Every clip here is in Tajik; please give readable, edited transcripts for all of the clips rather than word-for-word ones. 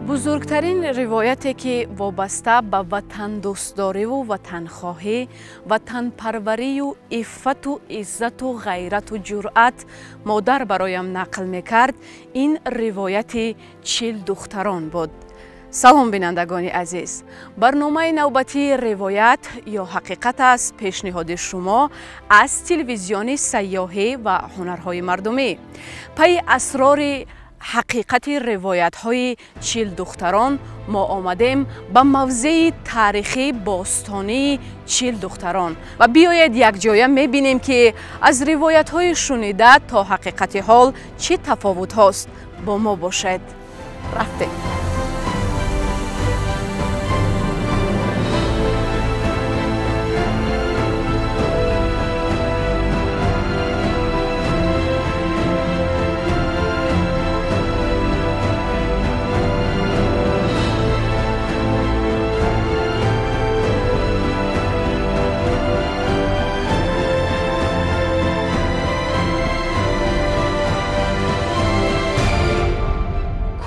Бузургтарин ривояте ки вобаста ба ватандӯстдориву ватанхоҳӣ, ватанпарварию иффату иззату ғайрату ҷуръат модар бароям нақл мекард, ин ривояти 40 духтарон буд. Салом, бинандагони азиз! Барномаи навбатии «Ривоят ё ҳақиқат» аст, пешниҳоди шумо аз телевизиони сайёҳӣ ва ҳунарҳои мардумӣ. Пайи асрори ҳақиқати ривоятҳои 40 духтарон мо омадем ба мавзеи таърихӣ бостонии 40 духтарон ва биёед, якҷоя мебинем, ки аз ривоятҳои шунида то ҳақиқати ҳол чӣ тафовутҳост. Бо мо бошед. Рафтем.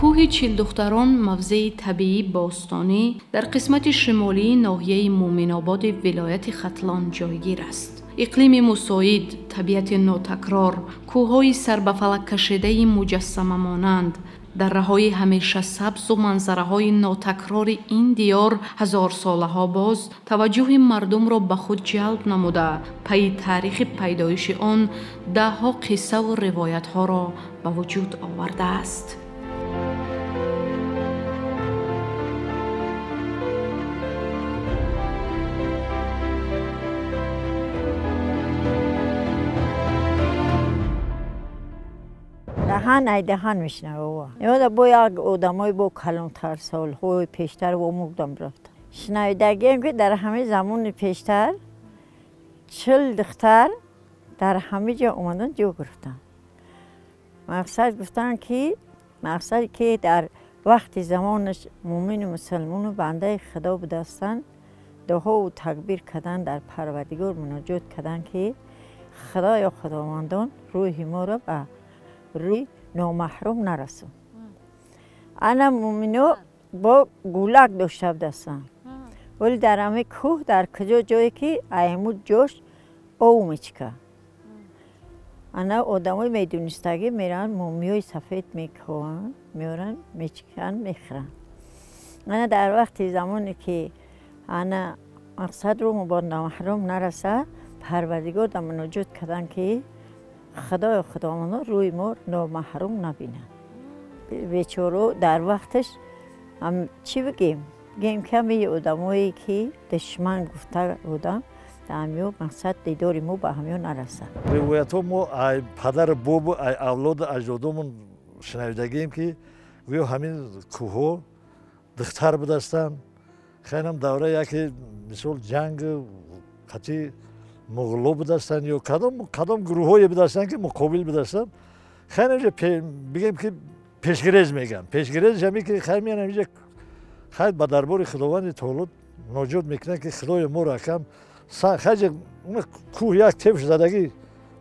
Кӯҳи Чилдухтарон мавзеи табиӣ бостонӣ дар қисмати шимолии ноҳияи Муъминободи вилояти Хатлон ҷойгир аст. Иқлими мусоид, табиати нотакрор, кӯҳҳои сарбафалаккашидаи муҷассамамонанд, дарраҳои ҳамеша сабзу манзараҳои нотакрори ин диёр ҳазорсолаҳо боз таваҷҷӯҳи мардумро ба худ ҷалб намуда, пайи таърихи пайдоиши он даҳҳо қиссаву ривоятҳоро ба вуҷуд овардааст. Даҳан ай даҳан мешунавам. Ёда бо як одамои бо калонтар, солҳои пештар вомугдам рафта. Шунавидагием, ки дар ҳамаи замони пештар 40 духтар дар ҳама ҷо омадан ҷо гирифтанд. Мақсад гуфтанд, ки мақсад ки дар вақти замонаш муъмину мусалмону бандаи худо будастанд, дуҳову такбир кардан, дар Парвардигор муноҷот кардан, ки Худоё, Худовандон, рӯҳи моро ба рӯи номаҳрум нарасон. Ана муъмино бо гулак дошта будастанд, вале дар ҳамаи кӯҳ дар куҷо ҷое ки айму ҷош ов мечика. Ана одамои медонистагӣ мераванд, мумиёи сафед мекованд, меоранд, мечиканд, мехӯранд. Ана дар вақти замоне ки ана мақсад рӯ бо номаҳрум нараса, Парвардигор дар муноҷот карданд, ки Худоё, Худовандо, рӯи мо номаҳрум набинад. Бечоро дар вақташ чӣ бигем, бигем, ки ҳамаи одамое ки душман гуфта будам, дар ҳамё мақсад дидори мо ба ҳамё нарасад. Ривоятҳо мо ай падару бобу ай авлоду аҷдодомон шунавидагием, ки гӯё ҳамин кӯҳҳо духтар будастанд. Хайнам давра яке, мисол, ҷанг қатъи муғулло будастанд ё кадом гурӯҳҳое будастанд, ки муқобил будастанд. Хайр, бигем, ки пешгирез мегӯянд. Пешгирезш ҳаме ки хайр меян ҳамиҷа, хайр ба дарбори Худованди таоло муноҷот мекунанд, ки Худоё, моро акам хайҷа кӯҳ як тефш задагӣ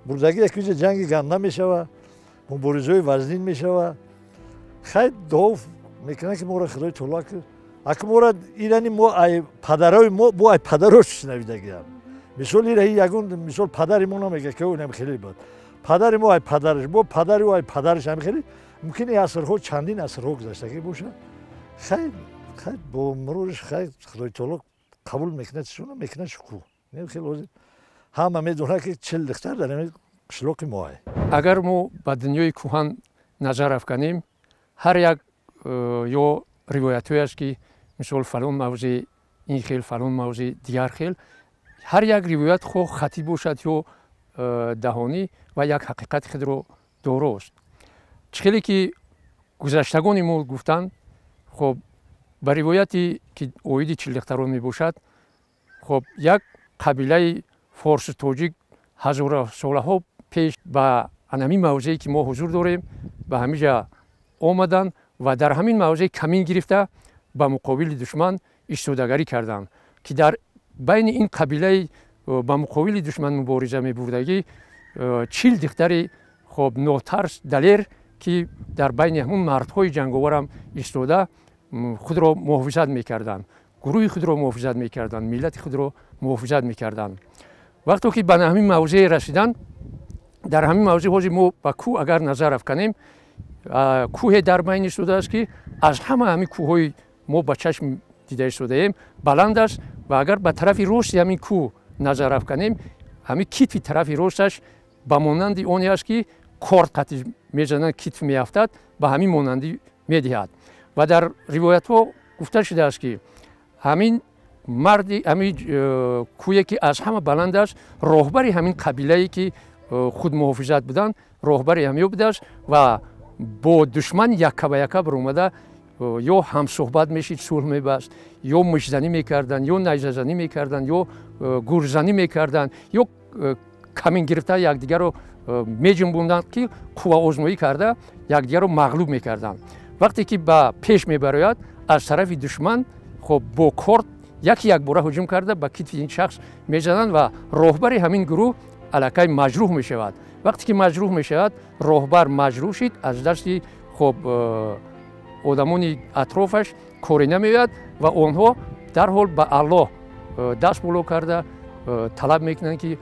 бурдагӣ, як иҷа ҷанги ганда мешава, муборизаҳои вазнин мешава. Хайр, дуо мекунанд, ки моро Худои таоло ака моро ирани мо ай падарои мо бо ай падарош шунавидагиам. Мисол, ира ягон, мисол, падари мо намега, ки ӯнам хеле буд. Падари мо ай падараш, бо падари ӯ ай падараш, ҳам хеле мумкин асрҳо, чандин асрҳо гузаштагӣ бошад. Хайр, бо муруриш хайр Худои таоло қабул мекунад, чуна мекунад шукӯ. Хеле ҳозир ҳама медонад, ки 40 духтар дар ҳамин қишлоқи мо ай. Агар мо ба дунёи кӯҳан назар афканем, ҳар як ё ривоятҳояш, ки мисол фалон мавзеъ ин хел, фалон мавзеъ дигар хел, ҳар як ривоят хоҳ хатӣ бошад ё даҳонӣ ва як ҳақиқати худро дорост. Чӣ хеле ки гузаштагони мо гуфтанд, хоб ба ривояте ки оиди чилдухтарон мебошад, хоб як қабилаи форсу тоҷик ҳазорсолаҳо пеш ба ҳамин мавзее ки мо ҳузур дорем ба ҳамин ҷа омаданд ва дар ҳамин мавзеъ камин гирифта ба муқобили душман истодагарӣ карданд, ки дар байни ин қабилаи ба муқобили душман мубориза мебурдагӣ 40 духтари хоб нотарс, далер, ки дар байни ҳамун мардҳои ҷанговарам истода худро муҳофизат мекарданд, гурӯҳи худро муҳофизат мекарданд, миллати худро муҳофизат мекарданд. Вақте ки ба ҳамин мавзеъ расиданд, дар ҳамин мавзеъ ҳозир мо ба кӯҳ агар назар афканем, кӯҳе дар байн истодааст, ки аз ҳама ҳамин кӯҳҳои мо ба чашм дида истодаем баланд аст ва агар ба тарафи рости ҳамин кӯҳ назар афканем, ҳамин китфи тарафи росташ ба монанди оне аст, ки корд қатӣ мезананд, китф меафтад, ба ҳамин монандӣ медиҳад. Ва дар ривоятҳо гуфта шудааст, ки ҳамин марди ҳамин кӯе ки аз ҳама баланд аст, роҳбари ҳамин қабилае ки худмуҳофизат буданд, роҳбари ҳамин будааст ва бо душман якка ба якка баромада ё ҳамсӯҳбат мешид, сулҳ мебаст, ё мушзанӣ мекарданд, ё найзазанӣ мекарданд, ё гурзанӣ мекарданд, ё камин гирифта якдигарро меҷунбонданд, ки қувваозмоӣ карда якдигарро мағлуб мекарданд. Вақте ки ба пеш мебарояд, аз тарафи душман хоб бо корд яки якбора ҳуҷум карда ба китфи ин шахс мезананд ва роҳбари ҳамин гурӯҳ аллакай маҷрӯҳ мешавад. Вақте ки маҷрӯҳ мешавад, роҳбар маҷрӯҳ шид, аз дасти хоб одамони атрофаш коре намеояд ва онҳо дарҳол ба Аллоҳ даст боло карда талаб мекунанд, ки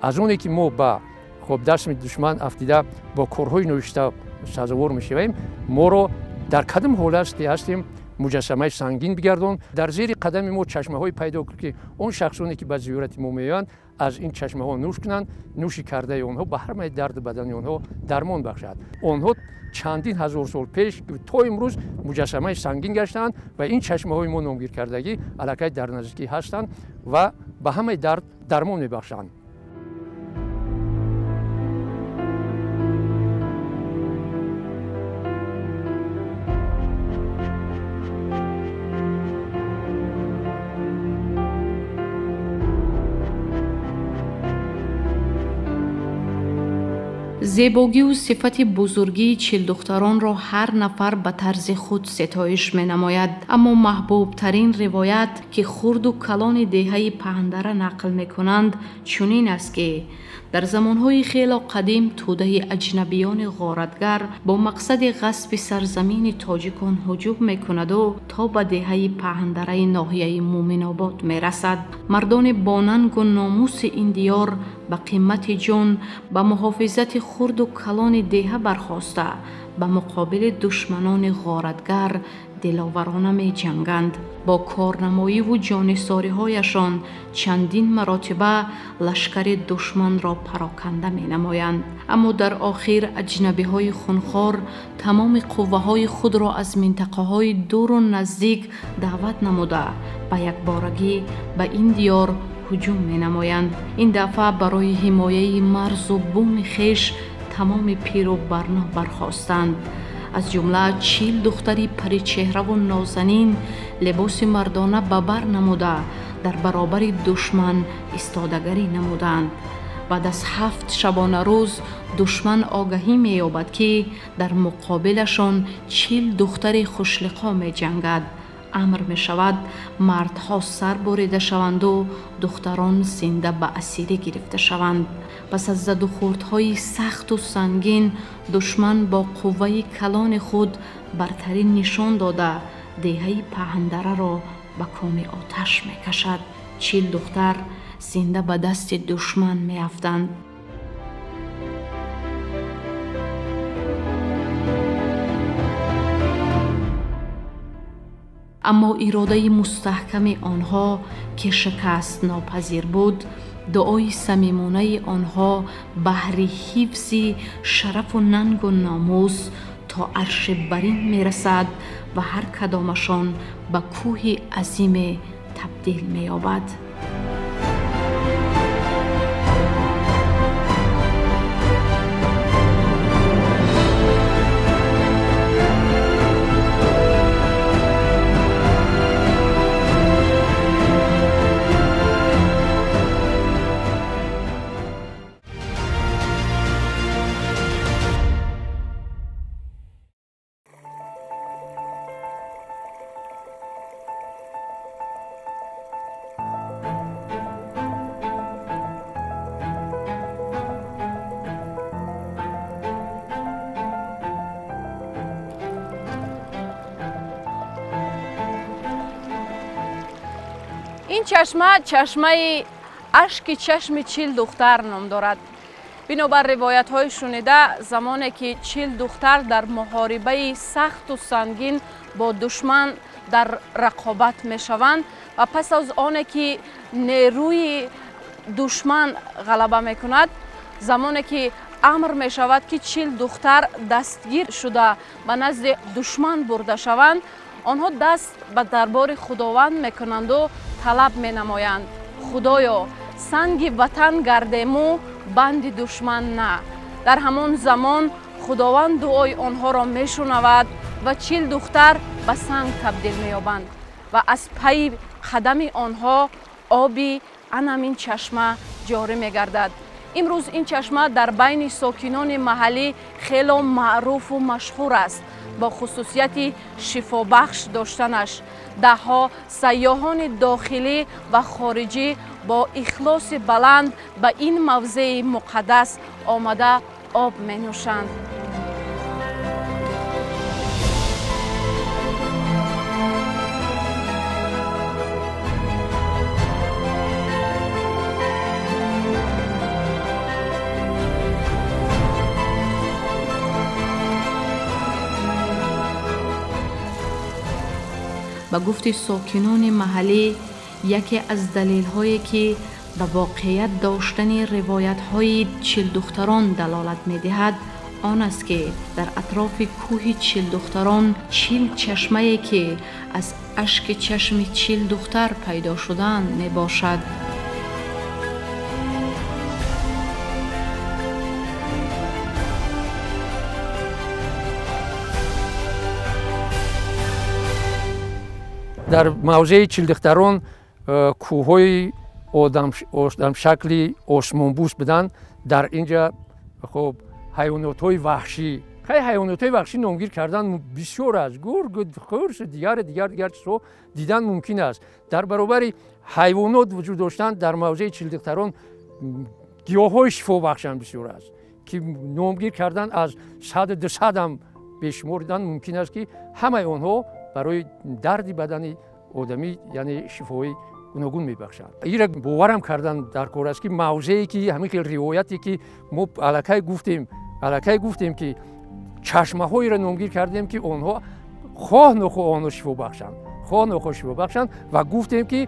аз оне ки мо ба хоб дасти душман афтида бо корҳои ношиста сазовор мешавем, моро дар кадом ҳолат ки ҳастем муҷассамаи сангин бигардон. Дар зери қадами мо чашмаҳое пайдо кун, ки он шахсоне ки ба зиёрати мо меоянд аз ин чашмаҳо нӯш кунанд, нӯши кардаи онҳо ба ҳамаи дарди бадани онҳо дармон бахшад. Онҳо чандин ҳазор сол пеш то имрӯз муҷассамаи сангин гаштаанд ва ин чашмаҳои мо номгиркардагӣ аллакай дар наздикӣ ҳастанд ва ба ҳамаи дард дармон мебахшанд. Зебогию сифати бузургии чилдухтаронро ҳар нафар ба тарзи худ ситоиш менамояд. Аммо маҳбубтарин ривоят, ки хурду калони деҳаи Паҳндара нақл мекунанд, чунин аст, ки дар замонҳои хело қадим тӯдаи аҷнабиёни ғоратгар бо мақсади ғасби сарзамини тоҷикон ҳуҷум мекунаду то ба деҳаи Паҳндараи ноҳияи Муъминобод мерасад. Мардони бонангу номуси ин диёр ба қимати ҷон ба муҳофизати хурду калони деҳа бархоста ба муқобили душманони ғоратгар диловарона меҷанганд. Бо корнамоиву ҷонисориҳояшон чандин маротиба лашкари душманро пароканда менамоянд. Аммо дар охир аҷнабиҳои хунхор тамоми қувваҳои худро аз минтақаҳои дуру наздик даъват намуда ба якборагӣ ба ин диёр ҳуҷум менамоянд. Ин дафъа барои ҳимояи марзу буми хеш тамоми пиру барно бархостанд. Аз ҷумла 40 духтари паричеҳраву нозанин либоси мардона ба бар намуда дар баробари душман истодагарӣ намуданд. Баъд аз 7 шабонарӯз душман огаҳӣ меёбад, ки дар муқобилашон 40 духтари хушлиқо меҷангад. Амр мешавад мардҳо сар бурида шаванду духтарон зинда ба асирӣ гирифта шаванд. Пас аз задухӯрдҳои сахту сангин душман бо қувваи калони худ бартарӣ нишон дода деҳаи Паҳндараро ба коми оташ мекашад. 40 духтар зинда ба дасти душман меафтанд. Аммо иродаи мустаҳками онҳо, ки шикастнопазир буд, дуои самимонаи онҳо баҳри ҳифзи шарафу нангу номус то арши барин мерасад ва ҳар кадомашон ба кӯҳи азиме табдил меёбад. Ин чашма чашмаи ашки чашми 40 духтар ном дорад. Бинобар ривоятҳои шунида, замоне ки 40 духтар дар муҳорибаи сахту сангин бо душман дар рақобат мешаванд ва пас аз оне ки нерӯи душман ғалаба мекунад, замоне ки амр мешавад ки 40 духтар дастгир шуда ба назди душман бурда шаванд, онҳо даст ба дарбори Худованд мекунанду талаб менамоянд: Худоё, санги ватан гардему, банди душман на. Дар ҳамон замон Худованд дуои онҳоро мешунавад ва 40 духтар ба санг табдил меёбанд ва аз пайи қадами онҳо оби анамин чашма ҷорӣ мегардад. Имрӯз ин чашма дар байни сокинони маҳаллӣ хело маъруфу машҳур аст бо хусусияти шифобахш доштанаш. Даҳҳо сайёҳони дохилӣ ва хориҷӣ бо ихлоси баланд ба ин мавзеи муқаддас омада об менӯшанд. Ба гуфти сокинони маҳаллӣ, яке аз далелҳое ки ба воқеият доштани ривоятҳои 40 духтарон далолат медиҳад, он аст ки дар атрофи кӯҳи 40 духтарон 40 чашмае ки аз ашки чашми 40 духтар пайдо шудаанд мебошад. Дар мавзеи 40 духтарон кӯҳҳои одамшакли осмонбӯс буданд. Дар инҷа хоб ҳайвонотҳои ваҳшӣ, хай ҳайвонотҳои ваҳшӣ номгир кардан бисёр аст. Гург, хурс, дигар дигар дигар чизҳо дидан мумкин аст. Дар баробари ҳайвонот вуҷуд доштанд, дар мавзеи 40 духтарон гиёҳҳои шифобахшам бисёр аст, ки номгир кардан аз 100-200 ҳам бешумор дидан мумкин аст, ки ҳамаи онҳо барои дарди бадани одамӣ, яъне шифои гуногун мебахшанд. Ира боварам кардан дар кор аст, ки мавзее ки ҳамин хел ривояте ки мо аллакай гуфтем, ки чашмаҳоеро номгир кардем, ки онҳо хоҳ нохоҳ онҳо шифо бахшанд, хоҳ нохоҳ шифо бахшанд, ва гуфтем ки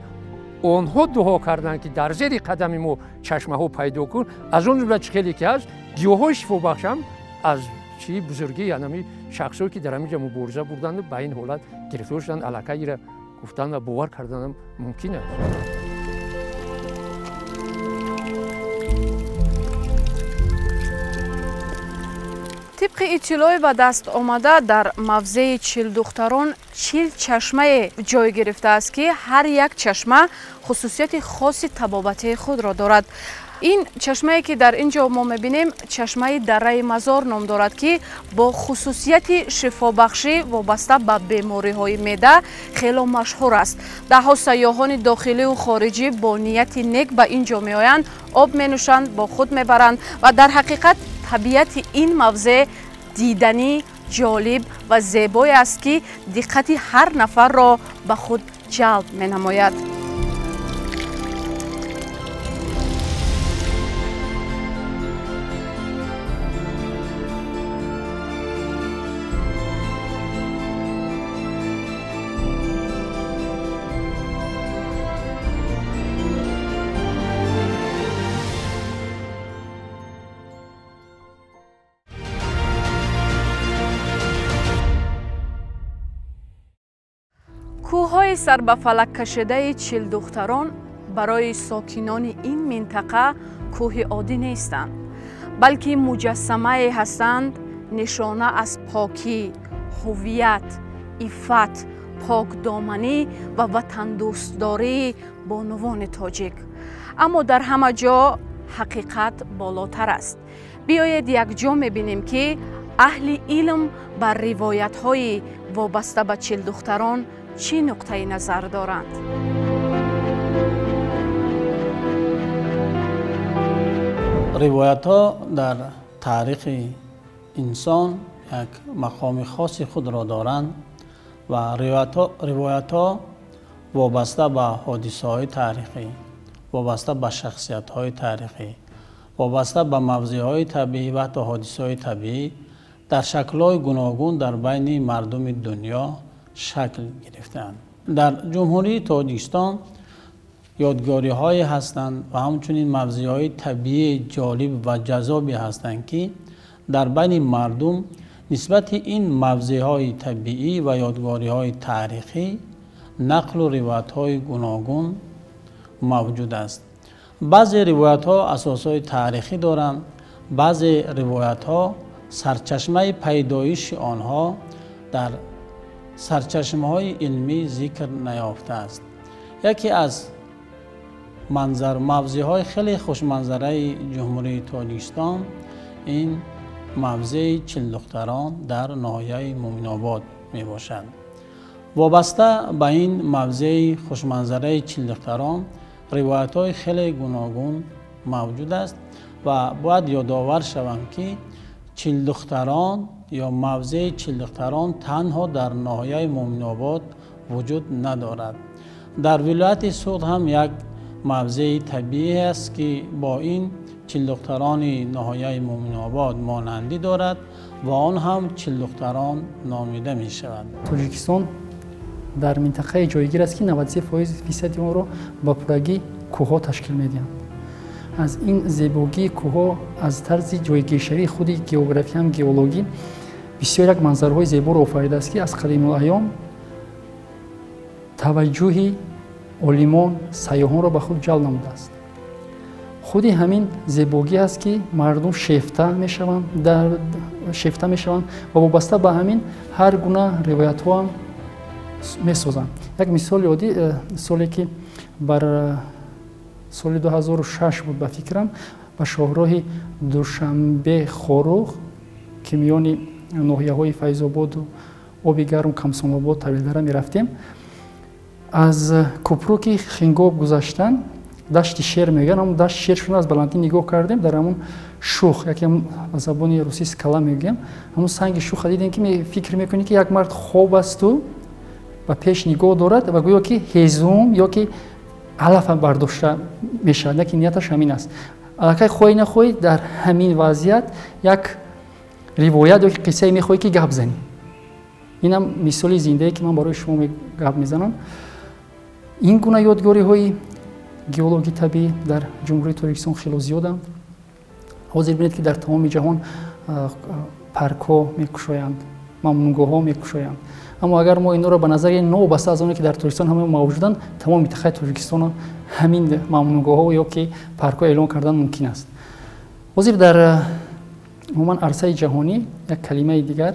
онҳо дуо карданд, ки дар зери қадами мо чашмаҳо пайдо кун. Аз он ҷумла чӣ хеле ки ҳаст гиёҳҳои шифобахшам аз чи бузургии анами шахсое ки дар ҳаминҷа мубориза бурданд ба ин ҳолат гирифтор шуданд, аллакай ира гуфтан ва бовар карданам мумкин аст. Тибқи иттилои ба даст омада, дар мавзеи 40 духтарон 40 чашмае ҷой гирифтааст, ки ҳар як чашма хусусияти хоси табобатии худро дорад. Ин чашмае ки дар ин ҷо мо мебинем, чашмаи дарраи Мазор ном дорад, ки бо хусусияти шифобахшӣ вобаста ба бемориҳои меъда хело машҳур аст. Даҳҳо сайёҳони дохилию хориҷӣ бо нияти нек ба ин ҷо меоянд, об менӯшанд, бо худ мебаранд ва дар ҳақиқат табиати ин мавзеъ диданӣ, ҷолиб ва зебое аст, ки диққати ҳар нафарро ба худ ҷалб менамояд. Кӯҳҳои сарбафалак кашидаи 40 духтарон барои сокинони ин минтақа кӯҳи оддӣ нестанд, балки муҷассамае ҳастанд нишона аз покӣ, ҳуввият, иффат, покдоманӣ ва ватандӯстдории бонувони тоҷик. Аммо дар ҳама ҷо ҳақиқат болотар аст. Биёед якҷо мебинем, ки аҳли илм бар ривоятҳои вобаста ба 40 духтарон чӣ нуқтаи назар доранд. Ривоятҳо дар таърихи инсон як мақоми хоси худро доранд ва ривоятҳо вобаста ба ҳодисаҳои таърихӣ, вобаста ба шахсиятҳои таърихӣ, вобаста ба мавзеъҳои табиӣ ва ҳатто ҳодисаҳои табиӣ дар шаклҳои гуногун дар байни мардуми дунё шакл гирифтаанд. Дар Ҷумҳурии Тоҷикистон ёдгориҳое ҳастанд ва ҳамчунин мавзеъҳои табиии ҷолиб ва ҷаззобе ҳастанд, ки дар байни мардум нисбати ин мавзеъҳои табиӣ ва ёдгориҳои таърихӣ нақлу ривоятҳои гуногун мавҷуд аст. Баъзе ривоятҳо асосҳои таърихӣ доранд, баъзе ривоятҳо сарчашмаи пайдоиши онҳо дар сарчашмаҳои илмӣ зикр наёфтааст. Яке аз мавзеъҳои хеле хушманзараи Ҷумҳурии Тоҷикистон ин мавзеи Чилдухтарон дар ноҳияи Муъминобод мебошад. Вобаста ба ин мавзеи хушманзараи Чилдухтарон ривоятҳои хеле гуногун мавҷуд аст ва бояд ёдовар шавам, ки Чилдухтарон ё мавзеи Чилдухтарон танҳо дар ноҳияи Муъминобод вуҷуд надорад. Дар вилояти Суғд ҳам як мавзеи табиӣ аст, ки бо ин Чилдухтарони ноҳияи Муъминобод монандӣ дорад ва он ҳам Чилдухтарон номида мешавад. Тоҷикистон дар минтақае ҷойгир аст, ки 93 фисади онро ба пуррагӣ кӯҳҳо ташкил медиҳанд. Аз ин зебогии кӯҳҳо, аз тарзи ҷойгиршавии худи географиям геологӣ бисёр як манзараҳои зеборо офаридааст, ки аз қадимулайём таваҷҷӯҳи олимон, сайёҳонро ба худ ҷалб намудааст. Худи ҳамин зебогӣ аст, ки мардум шефта мешаванд ва вобаста ба ҳамин ҳар гуна ривоятҳоам месозанд. Як мисоли оддӣ, соле ки бар соли 2006 буд ба фикрам, ба шоҳроҳи Душанбе Хоруғ, ки миёни ноҳияҳои Файзободу Оби Гарм, Камсонобод, Тавилдара мерафтем, аз кӯпруки Хингоб гузаштан дашти шер мегӯянд, ҳамон дашти шер шуна аз баландӣ нигоҳ кардем, дар ҳамон шух, яке ба забони русӣ скала мегӯям, ҳамон санги шуха дидем, ки фикр мекунӣ, ки як мард хоб асту ба пеш нигоҳ дорад ва гӯё ки ҳезум ё ки алаф бардошта мешавад, яке нияташ ҳамин аст. Аллакай хоҳӣ нахоҳӣ дар ҳамин вазъият як ривоят ё ки қиссае мехоҳӣ, ки гап занӣ. Инам мисоли зиндае, ки ман барои шумо гап мезанам. Ин гуна ёдгориҳои геологи табиӣ дар Ҷумҳурии Тоҷикистон хело зиёданд. Ҳозир бинед, ки дар тамоми ҷаҳон паркҳо мекушоянд, мамнуъгоҳҳо мекушоянд. Аммо агар мо инҳоро ба назар гирем, новобаста аз оне ки дар Тоҷикистон ҳама мавҷуданд, тамоми минтақаи Тоҷикистонро ҳамин мамнуъгоҳҳо ё ки паркҳо эълон кардан мумкин аст. Ҳозир дар умуман арсаи ҷаҳонӣ як калимаи дигар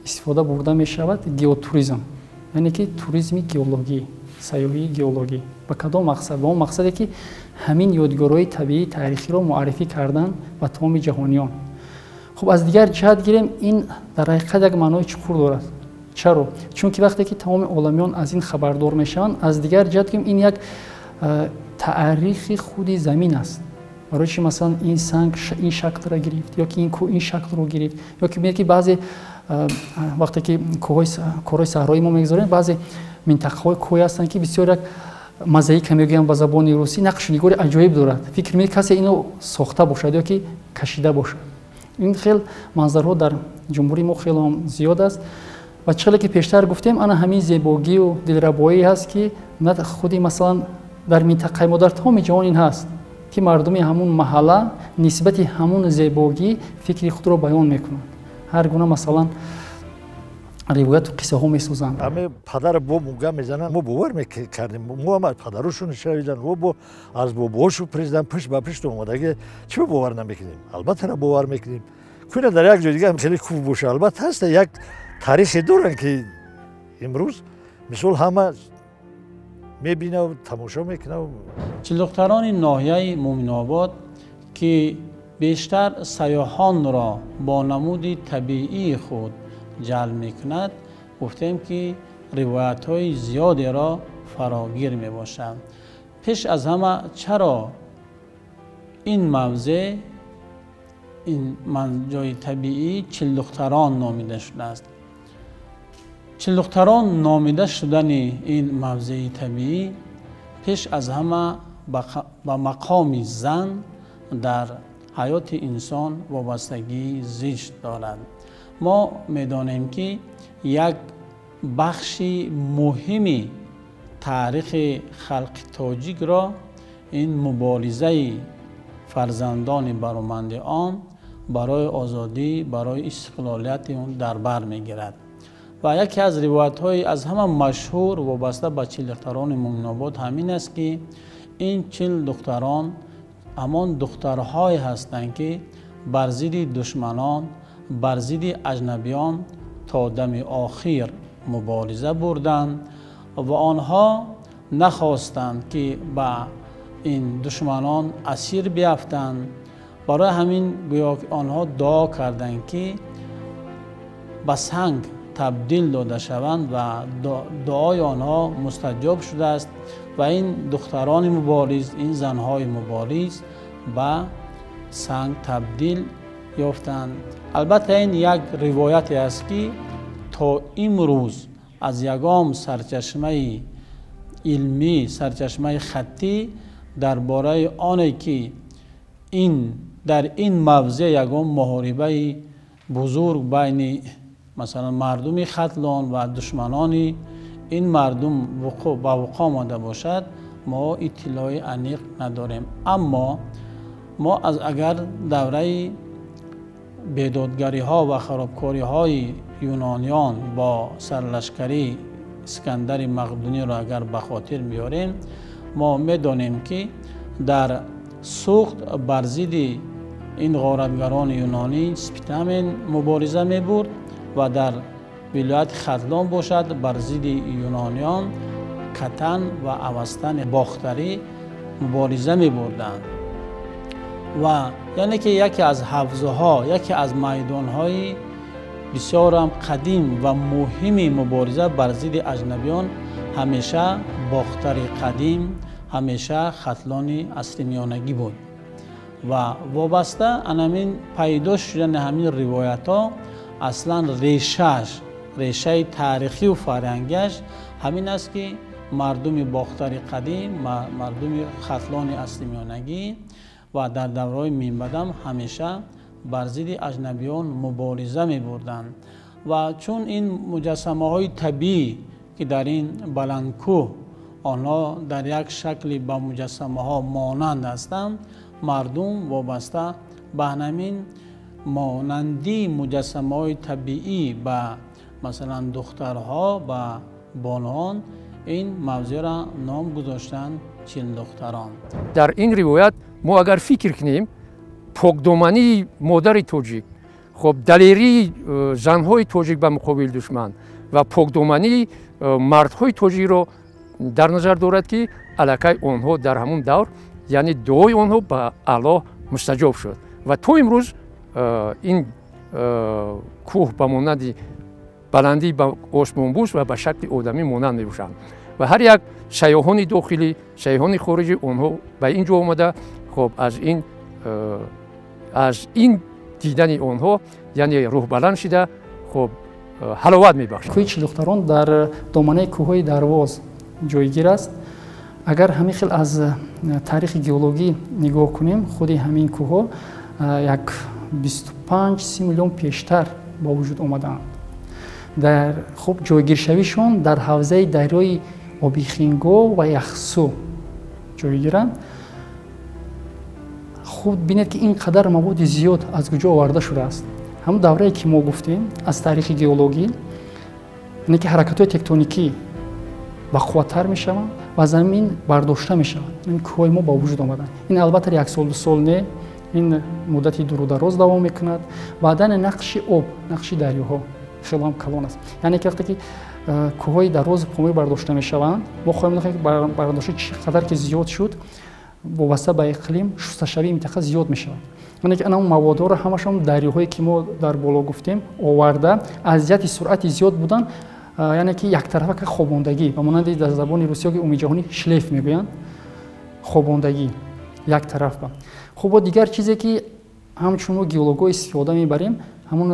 истифода бурда мешавад: геотуризм, яъне ки туризми геологӣ, сайёҳии геологӣ. Ба кадом мақсад? Ба он мақсаде, ки ҳамин ёдгориҳои табиии таърихиро муаррифӣ кардан ба тамоми ҷаҳониён. Хуб, аз дигар ҷиҳат гирем, ин дар ҳақиқат як маънои чуқур дорад. Чаро? Чунки вақте ки тамоми оламиён аз ин хабардор мешаванд, аз дигар ҷиҳат гирем, ин як таърихи худи замин аст. Барои чи масалан ин санг ин шаклро гирифт, ё ки ин кӯҳ ин шаклро гирифт, ё ки бинед, ки баъзе вақте ки корҳои саҳроӣ мо мегузорем, баъзе минтақаҳои кӯҳӣ ҳастанд, ки бисёр як мозаика мегӯям ба забони русӣ, нақшу нигори аҷоиб дорад. Фикр мекунед, касе ино сохта бошад ё ки кашида бошад. Ин хел манзарҳо дар ҷумҳурии мо хело ҳам зиёд аст. Ва чӣ хеле ки пештар гуфтем, ана ҳамин зебогию дилрабоӣ ҳаст, ки на худи масалан дар минтақаи мо, дар тамоми ҷаҳон ин ҳаст, ки мардуми ҳамун маҳалла нисбати ҳамун зебогӣ фикри худро баён мекунанд. Ҳар гуна масалан ривояту қиссаҳо месозанд. Ҳаме падар бо муга мезананд, мо бовар мекардем, мо ҳам аз падарушон шавидан, мо бо аз бобошу президент пушт ба пушт омадаги, чӣ бовар намекунем? Албатта бовар мекунем. Куна дар як ҷои дига ҳам хеле хуб боша, албатта ҳаст, як таърихе доранд, ки имрӯз мисол ҳама мебинав, тамошо мекунав. Чилдухтарони ноҳияи Муъминобод, ки бештар сайёҳонро бо намуди табиии худ ҷалб мекунад, гуфтем, ки ривоятҳои зиёдеро фарогир мебошад. Пеш аз ҳама, чаро ин мавзеъ, ин ҷои табиӣ Чилдухтарон номида шудааст? Чилдухтарон номида шудани ин мавзеи табиӣ пеш аз ҳама ба мақоми зан дар ҳаёти инсон вобастагии зич дорад. Мо медонем, ки як бахши муҳими таърихи халқи тоҷикро ин муборизаи фарзандони бароманди он барои озодӣ, барои истиқлолияти он дар бар мегирад. Ва яке аз ривоятҳои аз ҳама машҳур вобаста ба чилдухтарони Мӯминобод ҳамин аст, ки ин 40 духтарон ҳамон духтарҳое ҳастанд, ки бар зидди душманон, бар зидди аҷнабиён то дами охир мубориза бурданд ва онҳо нахостанд, ки ба ин душманон асир биафтанд. Барои ҳамин гӯё онҳо дуо карданд, ки ба санг табдил дода шаванд ва дуои онҳо мустаҷоб шудааст ва ин духтарони мубориз, ин занҳои мубориз ба санг табдил ёфтанд. Албатта, ин як ривояте аст, ки то имрӯз аз ягон сарчашмаи илмӣ, сарчашмаи хаттӣ дар бораи оне, ки ин дар ин мавзеъ ягон муҳорибаи бузург байни, масалан, мардуми Хатлон ва душманони ин мардум ба вуқӯъ омада бошад, мо иттилои аниқ надорем. Аммо мо аз агар давраи бедодгариҳо ва харобкориҳои юнониён бо сарлашкарии Искандари Мақдуниро агар ба хотир биёрем, мо медонем, ки дар Суғд бар зидди ин ғоратгарони юнонӣ Спитамен мубориза мебурд ва дар вилояти Хатлон бошад, бар зидди юнониён Катан ва Авастани Бохтарӣ мубориза мебурданд. Ва яъне ки яке аз ҳавзаҳо, яке аз майдонҳои бисёрам қадим ва муҳими мубориза бар зидди аҷнабиён ҳамеша Бохтари қадим, ҳамеша Хатлони асри миёнагӣ буд. Ва вобаста анамин пайдо шудани ҳамин ривоятҳо аслан решааш, решаи таърихию фарҳангиаш ҳамин аст, ки мардуми Бохтари қадим, мардуми Хатлони асри миёнагӣ ва дар давраҳои минбаъдам ҳамеша бар зидди аҷнабиён мубориза мебурданд. Ва чун ин муҷассамаҳои табиӣ, ки дар ин баландкӯҳ онҳо дар як шакли ба муҷассамаҳо монанд ҳастанд, мардум вобаста ба ҳамин монандии муҷассамаҳои табиӣ ба, масалан, духтарҳо, ба бонуон ин мавзеъро ном гузоштанд Чилдухтарон. Дар ин ривоят мо агар фикр кунем, покдомании модари тоҷик, хоб, далерии занҳои тоҷик ба муқобили душман ва покдомании мардҳои тоҷикро дар назар дорад, ки аллакай онҳо дар ҳамун давр, яъне дуои онҳо ба Аллоҳ мустаҷоб шуд ва то имрӯз ин кӯҳ ба монанди баландӣ ба осмонбӯс ва ба шакли одамӣ монанд мебошанд ва ҳар як сайёҳони дохилӣ, сайёҳони хориҷӣ онҳо ба ин ҷо омада, хоб, аз ин дидани онҳо, яъне рӯҳбаланд шида, хоб, ҳаловат мебахшад. Кӯҳи Чилдухтарон дар доманаи кӯҳҳои Дарвоз ҷойгир аст. Агар ҳамин хел аз таърихи геологӣ нигоҳ кунем, худи ҳамин кӯҳҳо як 25-30 миллион пештар ба вуҷуд омадаанд. Дар хуб ҷойгиршавишон дар ҳавзаи дарёи Обихингоҳ ва Яхсу ҷойгиранд. Худ бинед, ки ин қадар маводи зиёд аз куҷо оварда шудааст. Ҳамон даврае, ки мо гуфтем, аз таърихи геологӣ, яъне ки ҳаракатҳои тектоникӣ бақувваттар мешаванд ва замин бардошта мешавад, ин кӯҳҳои мо ба вуҷуд омаданд. Ин албатта як сол, 2 сол не, ин муддати дуру дароз давом мекунад. Баъдан нақши об, нақши дарёҳо хеле ҳам калон аст. Яъне ки вақте ки кӯҳҳои Дарвозу Помир бардошта мешаванд, мо хоҳем дид, ки бардошта чӣ қадар ки зиёд шуд, вобаста ба иқлим шусташавии минтақа зиёд мешавад. Яъне ки ана маводҳоро ҳамашон дарёҳое, ки мо дар боло гуфтем, оварда, аз ҷиҳати суръати зиёд будан, яъне ки яктарафа ка хобондагӣ, ба монанди дар забони русиё ки умумиҷаҳонӣ шлейф мегӯянд, хобондагӣ як тараф ба. Хуб, бо дигар чизе, ки ҳамчун мо геологҳо истифода мебарем, Ҳамон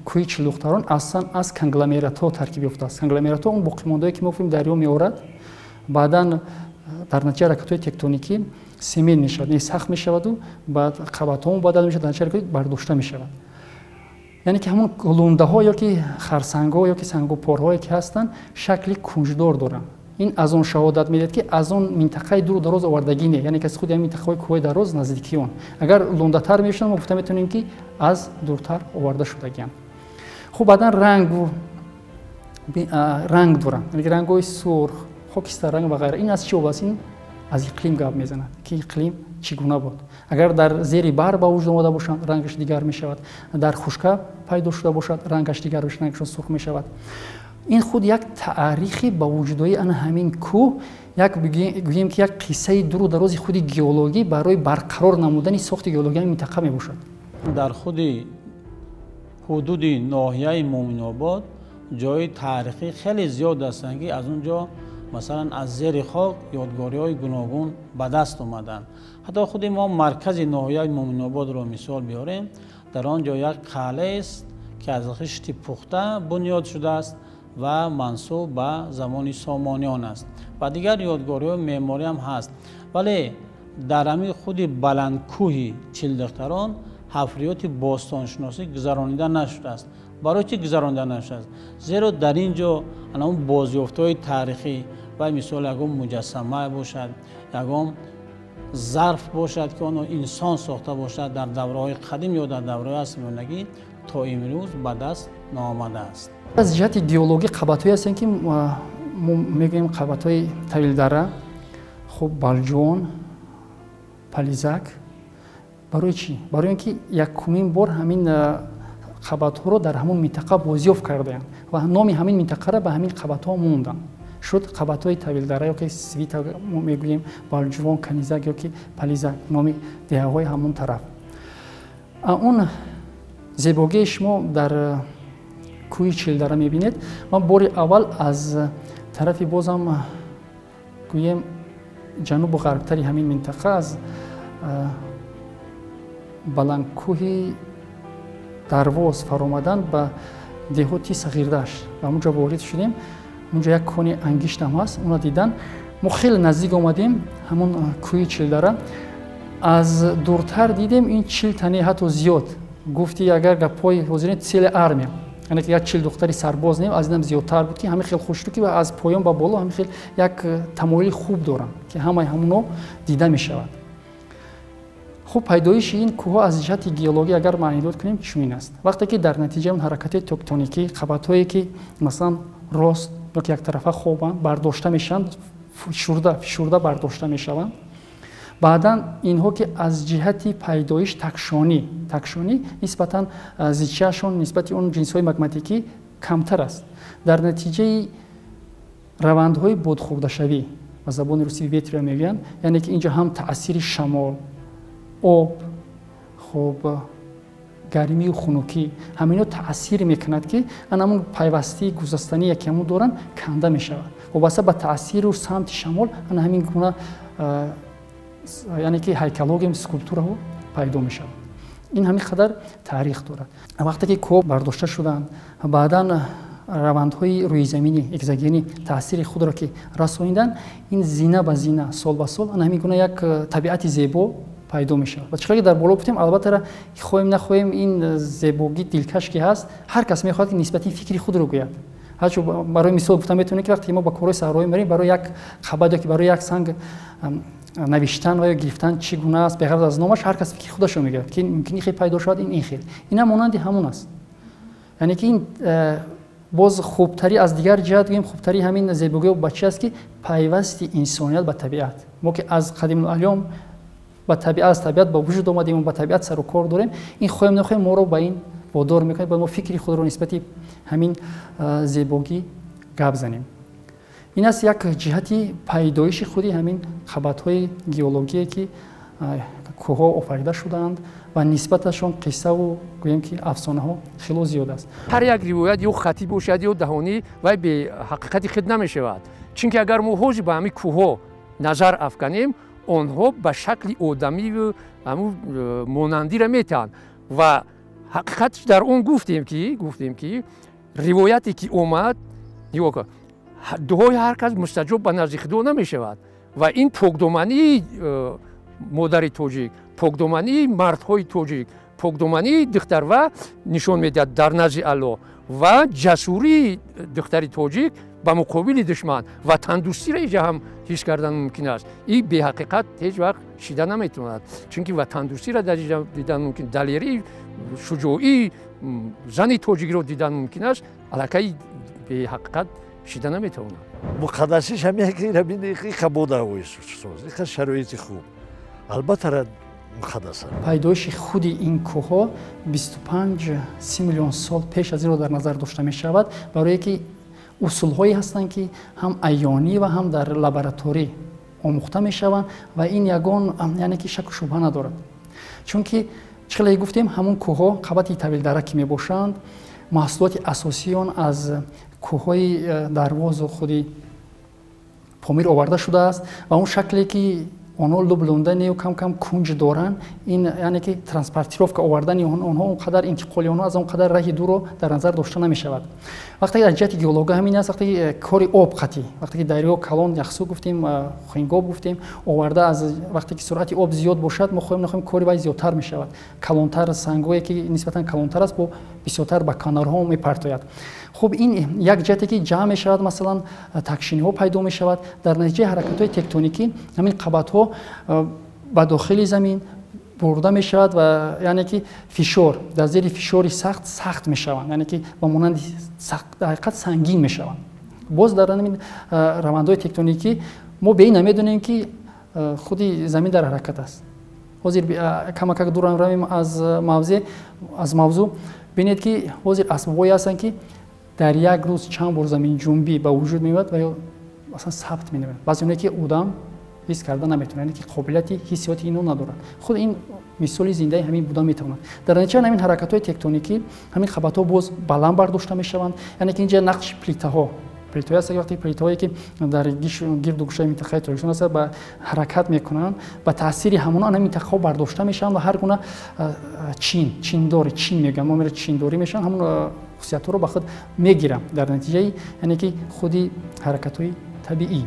кӯҳи Чилдухтарон аслан аз конгломератҳо таркиб ёфтааст. Конгломератҳо он боқимондае ки мо гуфтем дарё меорад, баъдан дар натиҷаи ҳаракатҳои тектоникӣ семент мешавад, не сахт мешаваду баъд қабатҳо мубаддал мешавад, дар натиҷаи бардошта мешавад. Яъне ки ҳамон лундаҳо ё ки харсангҳо ё ки сангупорҳое ки ҳастанд, шакли кунҷдор доранд. Ин аз он шаҳодат медиҳад, ки аз он минтақаи дуру дароз овардагӣ не, яъне ки аз худи ҳамин минтақаҳои кӯҳҳои дароз наздикии он. Агар лундатар мешуданд, мо гуфта метавонем, ки аз дуртар оварда шудагианд. Хуб, баъдан ранг доранд, яъне рангҳои сурх, хокистарранг ва ғайра. Ин аз чӣ вобаст? Ин аз иқлим гап мезанад, ки иқлим чӣ гуна буд. Агар дар зери баҳр ба вуҷуд омада бошанд, рангаш дигар мешавад, дар хушка пайдо шуда бошад, рангаш дигар мешавад, рангашон сурх мешавад. Ин худ як таърихи ба вуҷудои ана ҳамин кӯҳ, як гӯем ки як қиссаи дуру дарози худи геологӣ барои барқарор намудани сохти геологияи минтақа мебошад. Дар худи ҳудуди ноҳияи Муъминобод ҷои таърихӣ хеле зиёд ҳастанд, ки аз он ҷо масалан аз зери хок ёдгориҳои гуногун ба даст омаданд. Ҳатто худи мо маркази ноҳияи Муъминободро мисол биёрем, дар он ҷо як қалъаест, ки аз хишти пухта бунёд шудааст ва мансуб ба замони Сомониён аст ва дигар ёдгориҳои меъморӣ ҳам ҳаст. Вале дар ҳамин худи баландкӯҳи Чилдухтарон ҳафриёти бостоншиносӣ гузаронида нашудааст. Барои чӣ гузаронида нашудааст? Зеро дар ин ҷо ана он бозёфтҳои таърихӣ ва мисол ягон муҷассама бошад, ягон зарф бошад, ки онро инсон сохта бошад дар давраҳои қадим ё дар давраҳои асрмиёнагӣ, то имрӯз ба даст наомадааст. Аз ҷиҳати геологӣ қабатҳое ҳастанд, ки мо мегӯем қабатҳои Тавилдара, хуб, Балҷон, Пализак. Барои чӣ? Барои он ки якумин бор ҳамин қабатҳоро дар ҳамон минтақа бозёфт кардаанд ва номи ҳамин минтақаро ба ҳамин қабатҳо монданд. Шуд қабатҳои Тавилдара ё ки Свита мегӯем, Балҷувон, Канизак ё ки Пализак, номи деҳаҳои ҳамон тараф. Он зебогие шумо дар кӯҳи Чилдара мебинед, ман бори аввал аз тарафи бозам гӯем ҷанубу ғарбтари ҳамин минтақа, аз баландкӯҳи Дарвоз фаромадан ба деҳоти Сағирдашт, ба ҳамонҷо ворид шудем. Онҷо як кони ангиштам ҳаст, онро дидан мо хеле наздик омадем. Ҳамон кӯҳи Чилдара аз дуртар дидем, ин 40 тане, ҳатто зиёд. Гуфти агар гапҳои ҳозирин, целая армия, яъне ки як 40 духтари сарбоз не, аз инам зиёдтар буд, ки ҳамин хел хушрӯ, ки аз поён ба боло ҳамин хел як тамоюли хуб доранд, ки ҳамаи ҳамоно дида мешавад. Хуб, пайдоиши ин кӯҳҳо аз ҷиҳати геологӣ агар маънидод кунем, чунин аст. Вақте ки дар натиҷаи он ҳаракатҳои тектоникӣ қабатҳое, ки масалан рост ё ки яктарафа хобанд, бардошта мешаванд, фишурда фишурда бардошта мешаванд. Баъдан инҳо, ки аз ҷиҳати пайдоиш такшонӣ нисбатан зичиашон нисбати он ҷинсҳои магматикӣ камтар аст, дар натиҷаи равандҳои бодхӯрдашавӣ, ба забони русӣ выветривание мегӯянд, яъне ки инҷо ҳам таъсири шамол, об, хуб, гармию хунукӣ, ҳамино таъсир мекунад, ки ан ҳамун пайвастии гузастание, ки ҳамун доранд, канда мешавад. Вобаста ба таъсиру самти шамол ана ҳамин гуна, яъне ки ҳайкалҳо, скулптураҳо пайдо мешавад. Ин ҳамин қадар таърих дорад. Вақте ки кӯҳ бардошта шуданд, баъдан равандҳои рӯизаминӣ, экзогенӣ таъсири худро ки расониданд, ин зина ба зина, сол ба сол ана ҳамин гуна як табиати зебо пайдо мешавад. Ва чӣ дар боло гуфтем, албатта, хоҳем нахоҳем, ин зебогӣ дилкаш ки ҳаст, ҳар кас мехоҳад, ки нисбати фикри худро гӯяд. Ҳарчо барои мисол гуфта метавонем, ки вақте мо ба корҳои саҳроӣ мерем, барои як қабат ё ки барои як санг навиштан ва ё гирифтан чӣ гуна аст, беғараз аз номаш, ҳар кас фикри худашро мегӯяд, ки мумкин ин хел пайдо шавад, ин хел. Инам монанди ҳамон аст. Яъне ки ин боз хубтарӣ, аз дигар ҷиҳат гӯем, хубтарии ҳамин зебогиҳо ба чи аст, ки пайвасти инсоният ба табиат. Мо ки аз қадимулайём ба табиат, аз табиат ба вуҷуд омадем, ба табиат сару кор дорем, ин хоҳем нахоҳем моро ба ин водор мекунад, бояд мо фикри худро нисбати ҳамин зебогӣ гап занем. Ин аст як ҷиҳати пайдоиши худи ҳамин қабатҳои геологие, ки кӯҳҳо офарида шудаанд ва нисбаташон қиссаву гӯем ки афсонаҳо хело зиёд аст. Ҳар як ривоят ё хатӣ бошад ё даҳонӣ, вай беҳақиқати худ намешавад, чунки агар мо ҳозир ба ҳамин кӯҳҳо назар афканем, онҳо ба шакли одамиву ҳамун монандиро метаҳанд ва Ҳақиқатш дар он гуфтем ки ривояте ки омад, нигоҳ кун, дуои ҳар кас мустаҷоб ба назди Худо намешавад ва ин покдомании модари тоҷик, покдомании мардҳои тоҷик, покдомании духтар ва нишон медиҳад дар назди Аллоҳ ва ҷасурии духтари тоҷик ба муқобили душман ва тандӯстиро инҷа ҳам ҳис кардан мумкин аст. Ин беҳақиқат ҳеҷ вақт шида наметавонад, чунки ватандӯстиро дар инҷа дидан мумкин, далерии шуҷоии зани тоҷикро дидан мумкин аст, аллакай беҳақиқат шида наметавонад. Муқаддасиш ҳамин ки иқа бодаҳвои соз, иқа шароити хуб, албатта муқаддаса. Пайдоиши худи ин кӯҳҳо 25-30 миллион сол пеш аз инро дар назар дошта мешавад, барое ки усулҳое ҳастанд, ки ҳам аёнӣ ва ҳам дар лабораторӣ омӯхта мешаванд ва ин ягон яъне ки шаку шубҳа надорад. Чунки чӣ хеле гуфтем, ҳамон кӯҳҳо қабати тавилдара ки мебошанд, маҳсулоти асосии он аз кӯҳҳои Дарвозу худи Помир оварда шудааст ва он шакле ки онҳо лублунданию кам-кам кунҷ доранд, ин яъне ки транспортировка овардани онҳо он қадар интиқоли онҳо аз он қадар раҳи дурро дар назар дошта намешавад. Вақте ки аз ҷиҳати геология ҳамин аст, вақте ки кори об қатъӣ, вақте ки дарё калон Яхсу гуфтем, Хингоб гуфтем, оварда аз вақте ки суръати об зиёд бошад, мо хоҳем нахоҳем кори вай зиёдтар мешавад. Калонтар сангое ки нисбатан калонтар аст, бо бисёртар ба канорҳо мепартояд. Хуб, ин як ҷиҳате ки ҷамъ мешавад, масалан такшиниҳо пайдо мешавад. Дар натиҷаи ҳаракатҳои тектоникӣ ҳамин қабатҳо ба дохили замин бурда мешавад ва яъне ки фишор дар зери фишори сахт сахт мешаванд, яъне ки ба монанди дар ҳақиқат сангин мешаванд. Боз дар ҳамин равандҳои тектоникӣ мо бе ин намедонем ки худи замин дар ҳаракат аст. Ҳозир камакак дур равем аз мавзеъ, аз мавзӯъ, бинед ки ҳозир асбобҳое ҳастанд ки дар як рӯз чанд бор заминҷунбӣ ба вуҷуд меояд ва ё масалан сабт менамояд. Баъзе оне ки одам ҳис карда наметавонад, яъне ки қобилияти ҳиссиёти инро надорад. Худ ин мисоли зиндаи ҳамин буда метавонад. Дар натиҷа ҳамин ҳаракатҳои тектоникӣ ҳамин қабатҳо боз баланд бардошта мешаванд, яъне ки инҷа нақши плитаҳо, плитаҳое ҳастанд, вақте плитаҳое ки дар гирду гӯшаи минтақаи Тоҷикистон ҳастанд, ба ҳаракат мекунанд, ба таъсири ҳамон ҳамин минтақаҳо бардошта мешаванд ва ҳар гуна чиндорӣ, чин мегӯянд, мо меро чиндорӣ мешаванд, ҳамон хусусиятҳоро ба худ мегиранд дар натиҷаи яъне ки худи ҳаракатҳои табиӣ.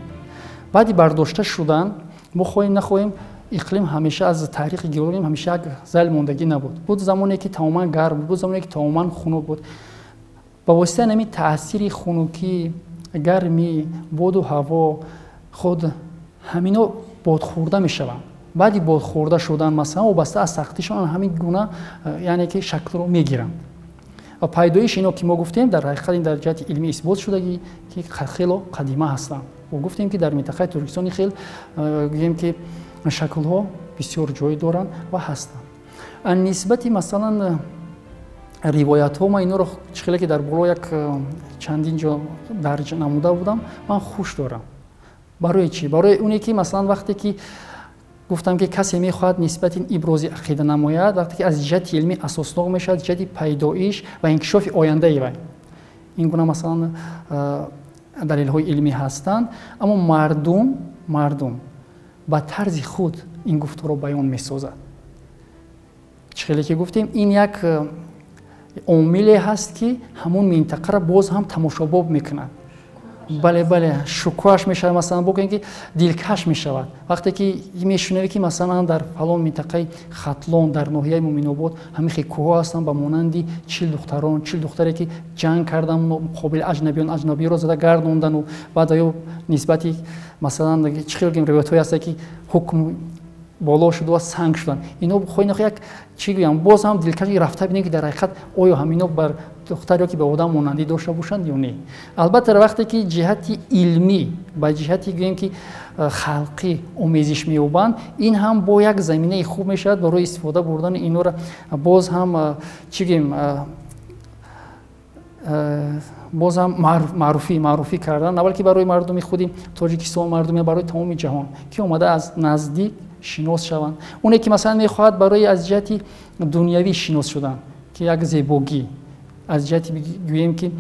Баъди бардошта шудан мо хоҳем нахоҳем иқлим ҳамеша аз таърихи геология ҳамеша як зайл мондагӣ набуд. Буд замоне ки тамоман гарм буд, буд замоне ки тамоман хунук буд. Ба воситаи ҳамин таъсири хунукӣ, гармӣ, боду ҳаво, худ ҳамино бодхӯрда мешаванд. Баъди бодхӯрда шудан масалан вобаста аз сахтишон ҳамин гуна яъне ки шаклро мегиранд. Ва пайдоиши ино ки мо гуфтем дар ҳақиқат ин дар ҷиҳати илмӣ исбот шудагӣ ки хело қадима ҳастанд. Мо гуфтем ки дар минтақаи Тоҷикистони хел гӯем ки шаклҳо бисёр ҷой доранд ва ҳастанд. Нисбати масалан ривоятҳо ман инҳоро чӣ хеле ки дар боло як чандин ҷо дарҷ намуда будам, ман хуш дорам. Барои чӣ? Барои оне ки масалан вақте ки гуфтам ки касе мехоҳад нисбати ин ибрози ақида намояд, вақте ки аз ҷиҳати илмӣ асоснок мешавад, ҷиҳати пайдоиш ва инкишофи ояндаи вай. Ин гуна масалан далелҳои илмӣ ҳастанд, аммо мардум ба тарзи худ ин гуфторро баён месозад. Чӣ хеле ки гуфтем, ин як омиле ҳаст ки ҳамон минтақаро боз ҳам тамошобоб мекунад. Бале, бале, шукӯҳаш мешавад, масалан бигӯем ки дилкаш мешавад. Вақте ки мешунавӣ ки масалан дар фалон минтақаи Хатлон, дар ноҳияи Муминобод ҳамин хел кӯҳҳо ҳастанд ба монанди 40 духтарон, 40 духтаре ки ҷанг карданд муқобили аҷнабиён, аҷнабиёнро зада гардондану баъд ё нисбати масалан чӣ хел гӯем ривоятҳое ҳастанд ки ҳукм боло шуд ва санг шуданд. Ино хоҳӣ нахоҳӣ як чӣ гӯям, боз ҳам дилкаш рафта бинем ки дар ҳақиқат оё ҳамино бар духтар ё ки ба одам монандӣ дошта бошанд ё не. Албатта вақте ки ҷиҳати илмӣ ба ҷиҳати гӯем ки халқӣ омезиш меёбанд, ин ҳам бо як заминаи хуб мешавад барои истифода бурдани инора боз ҳам чӣ гӯем, боз ҳам маъруфӣ кардан, на балки барои мардуми худи Тоҷикистон, мардуми барои тамоми ҷаҳон ки омада аз наздик шинос шаванд. Оне ки масалан мехоҳад барои аз ҷиҳати дунявӣ шинос шудан, ки як зебогӣ, аз ҷиҳати гӯем ки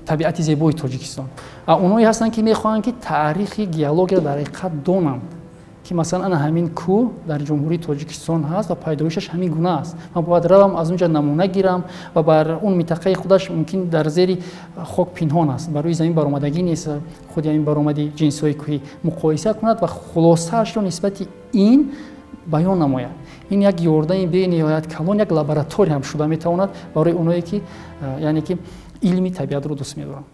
табиати зебои Тоҷикистон. Онҳое ҳастанд ки мехоҳанд ки таърихи геологияро дар ҳақиқат донанд, ки масалан ана ҳамин кӯҳ дар Ҷумҳурии Тоҷикистон ҳаст ва пайдоишаш ҳамин гуна аст. Ман бояд равам аз онҷа намуна гирам ва бар он минтақаи худаш мумкин дар зери хок пинҳон аст, бар рӯи замин баромадагӣ нест, худи ҳамин баромади ҷинсҳои кӯҳӣ муқоиса кунад ва хулосаашро нисбати ин баён намояд. Ин як ёрдами бениҳоят калон, як лаборатория ҳам шуда метавонад барои оное ки яъне ки илми табиатро дӯст медоранд.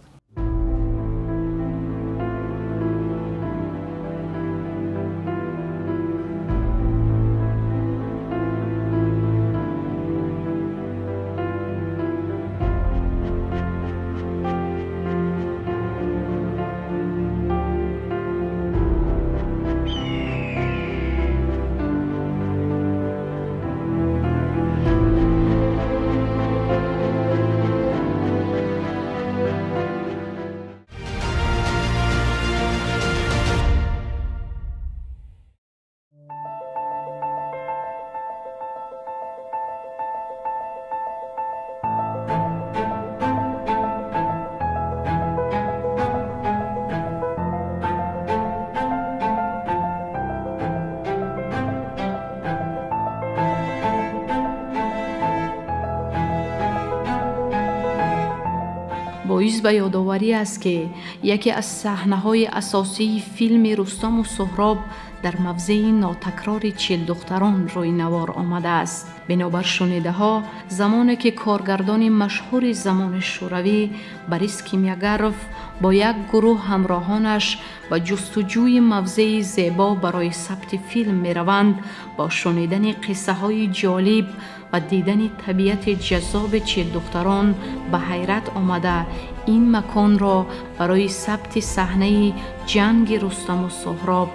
Боис ба ёдоварӣ аст, ки яке аз саҳнаҳои асосии филми Рустаму Суҳроб дар мавзеи нотакрори Чилдухтарон рӯи навор омадааст. Бинобар шунидаҳо, замоне ки коргардони машҳури замони шӯравӣ Борис Кимягаров бо як гурӯҳ ҳамроҳонаш ба ҷустуҷӯи мавзеи зебо барои сабти филм мераванд, бо шунидани қиссаҳои ҷолиб ва дидани табиати ҷаззоби Чилдухтарон ба ҳайрат омада, ин маконро барои сабти саҳнаи ҷанги Рустаму Суҳроб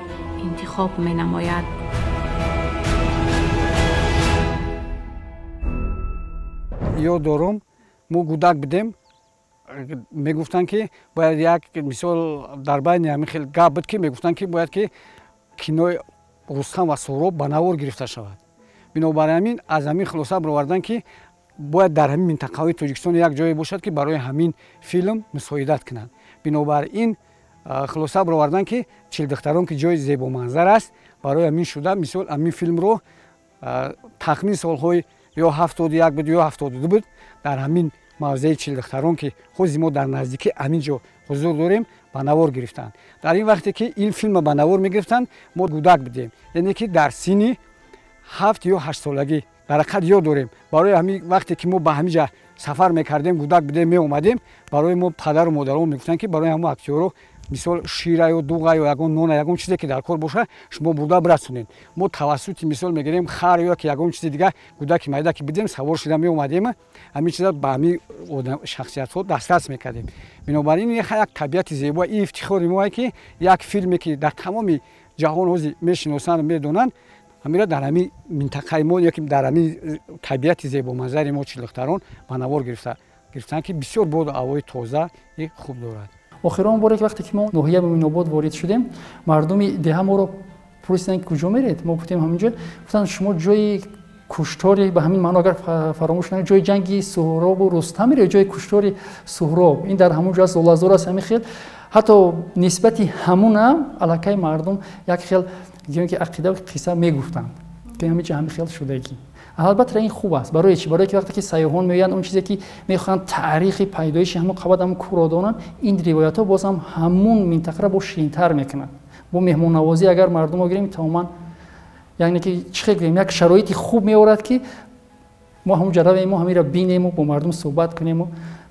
интихоб менамояд. Ёд дорум, мо гудак будем, мегуфтанд ки бояд як мисол дар байни ҳамин хел гап буд, ки мегуфтанд ки бояд ки кинои Рустам ва Суҳроб ба навор гирифта шавад. Бинобар ҳамин аз ҳамин хулоса бароварданд, ки бояд дар ҳамин минтақаҳои Тоҷикистон як ҷое бошад, ки барои ҳамин филм мусоидат кунанд. Бинобар ин хулоса бароварданд, ки Чилдухтарон ки ҷои зебоманзар аст, барои ҳамин шуда мисол ҳамин филмро тахмин солҳои ё 71 буд ё 72 буд, дар ҳамин мавзеи Чилдухтарон ки ҳози мо дар наздикии ҳамин ҷо ҳузур дорем, ба навор гирифтанд. Дар ин вақте ки ин филмро ба навор мегирифтанд, мо гудак будем, яъне ки дар синни 7 ё 8 солагӣ дар ҳақиқат ёд дорем. Барои ҳамин вақте ки мо ба ҳамин ҷа сафар мекардем, гудак будем, меомадем, барои мо падару модарон мегуфтанд, ки барои ҳамон актёро мисол шира ё дуға ё ягон нона, ягон чизе ки дар кор боша, шумо бурда бирасонед. Мо тавассути мисол мегирем хар ё ки ягон чизи дига, гудаки майда ки будем, савор шуда меомадем, ҳамин чиза ба ҳамин шахсиятҳо дастрас мекардем. Бинобар ин як табиати зебо, ин ифтихори мо, ки як филме ки дар тамоми ҷаҳон ҳозир мешиносанд, медонанд, ҳамира дар ҳамин минтақаи мо ё ки дар ҳамин табиати зебоманзари мо Чилдухтарон ба навор гирифтанд, ки бисёр боду ҳавои тоза хуб дорад. Охирон боре ки вақте ки мо ноҳияи Муминобод ворид шудем, мардуми деҳа моро пурсиданд, ки куҷо меред? Мо гуфтем ҳаминҷо. Гуфтанд шумо ҷои куштори, ба ҳамин маъно агар фаромӯш накунед, ҷои ҷанги Суҳробу Рустам меред, ҷои куштори Суҳроб. Ин дар ҳамон ҷо аст, Золазор аст, ҳамин хел. Ҳатто нисбати ҳамунам аллакай мардум як хел гӯем ки ақида қисса мегуфтанд, ки ҳамин ҷо ҳамин хел шудагӣ. Албатта ин хуб аст. Барои чӣ? Барои ки вақте ки сайёҳон меоянд, он чизе ки мехоҳанд таърихи пайдоиши ҳамон қабат, ҳамон кӯҳро донанд, ин ривоятҳо боз ҳам ҳамун минтақаро бо ширинтар мекунанд. Бо меҳмоннавозӣ агар мардумро гирем, тамоман яъне ки чӣ хел гӯем, як шароити хуб меорад, ки мо ҳамон ҷо равем, мо ҳаминро бинему бо мардум суҳбат кунему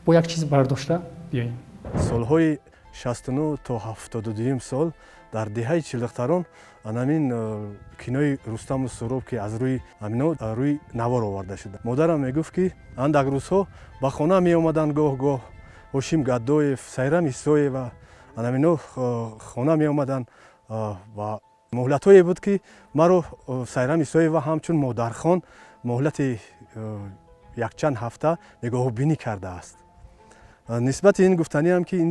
бо як чиз бардошта биёем. Солҳои 69 то 72 сол дар деҳаи Чилдухтарон анамин кинои Рустаму Суҳроб, ки аз рӯи ҳамино рӯи навор оварда шуда. Модарам мегуфт, ки андак рӯзҳо ба хона меомаданд гоҳ-гоҳ Ҳошим Гадоев, Сайрам Исоева, анамино хона меомаданд ва муҳлатҳое буд, ки маро Сайрам Исоева ҳамчун модархон муҳлати якчанд ҳафта нигоҳубинӣ кардааст. Нисбати ин гуфтаниам, ки ин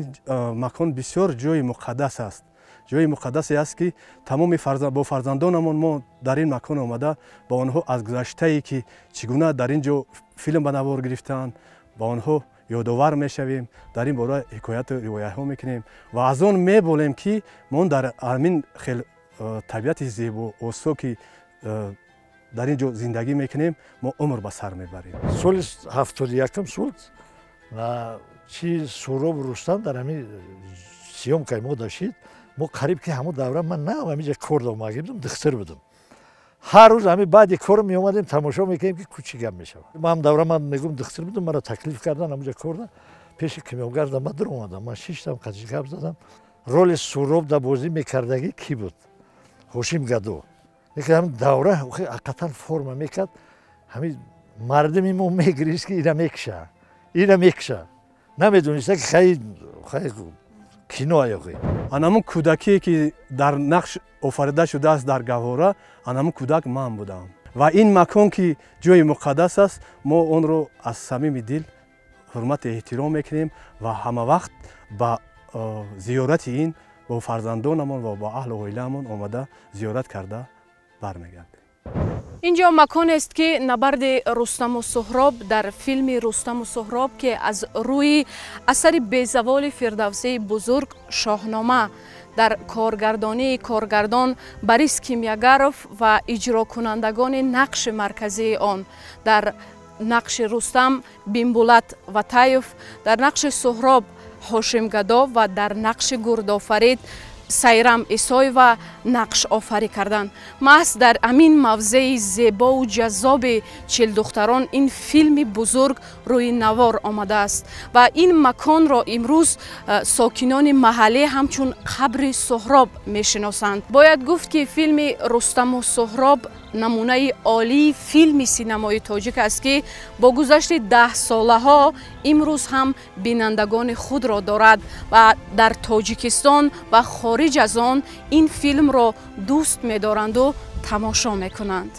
макон бисёр ҷои муқаддас аст. Ҷои муқаддасе аст, ки тамоми бо фарзандонамон мо дар ин макон омада ба онҳо аз гузаштае, ки чӣ гуна дар ин ҷо филм ба навор гирифтаанд, ба онҳо ёдовар мешавем, дар ин бора ҳикояту ривоятҳо мекунем ва аз он меболем, ки мо дар ҳамин хел табиати зебоосо ки дар ин ҷо зиндагӣ мекунем, мо умр ба сар мебарем. Соли 71 сол чи Суҳроб Рустам дар ҳамин съёмкаи мо дошид, мо қариб ки ҳамон давра ман на ҳаминҷа кор домагӣ будам, духтар будам. Ҳар рӯз ҳамин баъди кор меомадем, тамошо мекардем ки кӯчи гап мешавад. Ман давра ман мегӯм духтар будам, маро таклиф кардан ҳамонҷа корда, пеши кимёгарда ман дар омадам, ман шиштам, қатиш гап задам. Роли Суҳроб дар бозӣ мекардагӣ кӣ буд? Ҳошим Гадо. Лекин ҳамин давра ҳақиқатан форма мекард, ҳамин мардуми мо мегирист ки ира мекуша, ира мекуша. Намедониста ки хай кино аёқи. Анамун кӯдакие ки дар нақш офарида шудааст дар гаҳвора, анамун кӯдак ман будам. Ва ин макон ки ҷои муқаддас аст, мо онро аз самими дил ҳурмату эҳтиром мекунем ва ҳама вақт ба зиёрати ин бо фарзандонамон ва бо аҳлу оилаамон омада зиёрат карда бармегардем. Инҷо маконест ки набарди Рустаму Суҳроб дар филми Рустаму Суҳроб, ки аз рӯи асари безаволи Фирдавсии бузург Шоҳнома дар коргардонии коргардон Борис Кимёгаров ва иҷрокунандагони нақши марказии он дар нақши Рустам Бимбулат Ватаев, дар нақши Суҳроб Ҳошим Гадо ва дар нақши Гурдофарид Сайрам Исоева нақш офарӣ карданд. Маҳз дар ҳамин мавзеи зебову ҷаззоби Чилдухтарон ин филми бузург рӯи навор омадааст ва ин маконро имрӯз сокинони маҳаллӣ ҳамчун қабри Суҳроб мешиносанд. Бояд гуфт ки филми Рустаму Суҳроб намунаи олии филми синамои тоҷик аст ки бо гузашти 10 солаҳо имрӯз ҳам бинандагони худро дорад ва дар Тоҷикистон ва хориҷ аз он ин филмро дӯст медоранду тамошо мекунанд.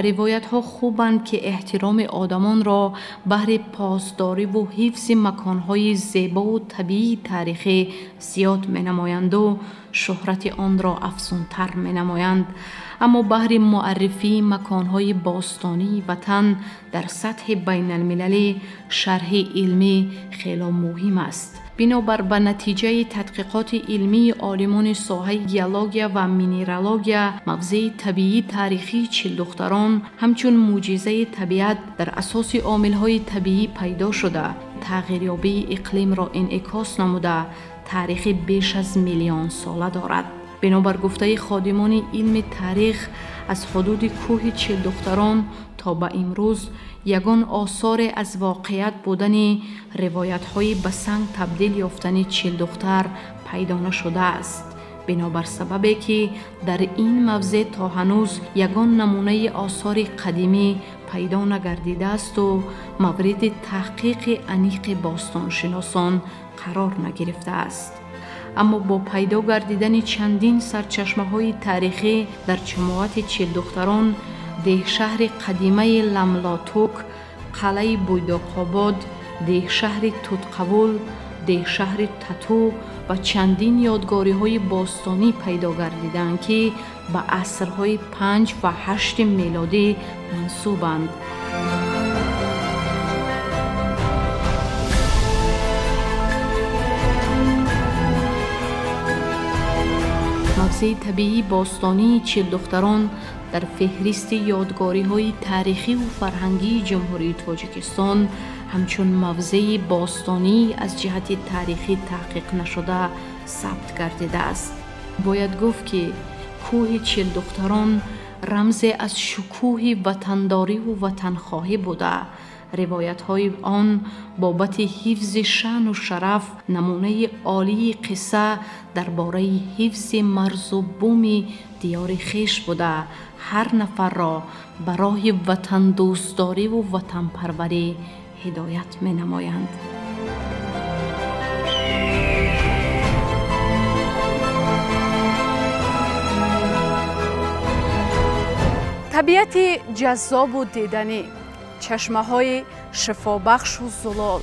Ривоятҳо хубанд ки эҳтироми одамонро баҳри посдориву ҳифзи маконҳои зебову табиии таърихӣ зиёд менамоянду шӯҳрати онро афзунтар менамоянд. Аммо баҳри муаррифии маконҳои бостонии ватан дар сатҳи байналмилалӣ шарҳи илмӣ хело муҳим аст. Бинобар ба натиҷаи тадқиқоти илмии олимони соҳаи геология ва минералогия, мавзеи табиии таърихии Чилдухтарон ҳамчун мӯъҷизаи табиат дар асоси омилҳои табиӣ пайдо шуда, тағйирёбии иқлимро инъикос намуда, таърихи беш аз миллионсола дорад. Бинобар гуфтаи ходимони илми таърих, аз ҳудуди кӯҳи Чилдухтарон то ба имрӯз ягон осоре аз воқеият будани ривоятҳои ба санг табдил ёфтани Чилдухтар пайдо нашудааст. Бинобар сабабе ки дар ин мавзеъ то ҳанӯз ягон намунаи осори қадимӣ пайдо нагардидаасту мавриди таҳқиқи аниқи бостоншиносон қарор нагирифтааст. Аммо бо пайдо гардидани чандин сарчашмаҳои таърихӣ дар ҷамоати Чилдухтарон Деҳшаҳри қадимаи Ламлотук, қалъаи Буйдоқобод, деҳшаҳри Тутқавул, деҳшаҳри Тату ва чандин ёдгориҳои бостонӣ пайдо гардидаанд, ки ба асрҳои 5 ва 8 мелодӣ мансубанд. Мавзеи табиии бостонии Чилдухтарон дар феҳристи ёдгориҳои таърихиву фарҳангии Ҷумҳурии Тоҷикистон ҳамчун мавзеи бостонӣ аз ҷиҳати таърихӣ таҳқиқ нашуда сабт гардидааст. Бояд гуфт, ки кӯҳи Чилдухтарон рамзе аз шукӯҳи ватандориву ватанхоҳӣ буда, ривоятҳои он бобати ҳифзи шаъну шараф намунаи олии қисса дар бораи ҳифзи марзу буми диёри хеш буда, ҳар нафарро ба роҳи ватандӯстдориву ватанпарварӣ ҳидоят менамоянд. Табиати ҷаззобу диданӣ, чашмаҳои шифобахшу зулол,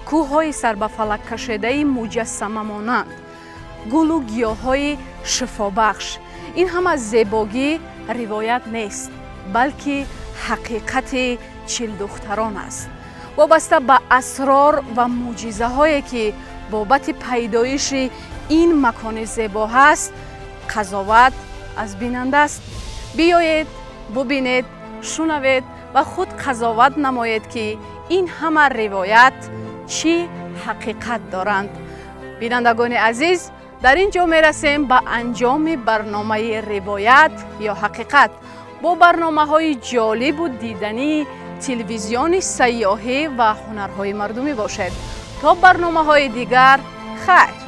кӯҳҳои сарбафалаккашидаи муҷассамамонанд, гулу гиёҳҳои шифобахш — ин ҳама зебогӣ ривоят нест, балки ҳақиқати Чилдухтарон аст. Вобаста ба асрор ва мӯъҷизаҳое, ки бобати пайдоиши ин макони зебо ҳаст, қазоват аз бинанда аст. Биёед, бубинед, шунавед ва худ қазоват намоед, ки ин ҳама ривоят чӣ ҳақиқат доранд. Бинандагони азиз, дар ин ҷо мерасем ба анҷоми барномаи ривоят ё ҳақиқат бо барномаҳои ҷолибу дидании телевизиони сайёҳӣ ва ҳунарҳои мардумӣ бошед. То барномаҳои дигар, хайр.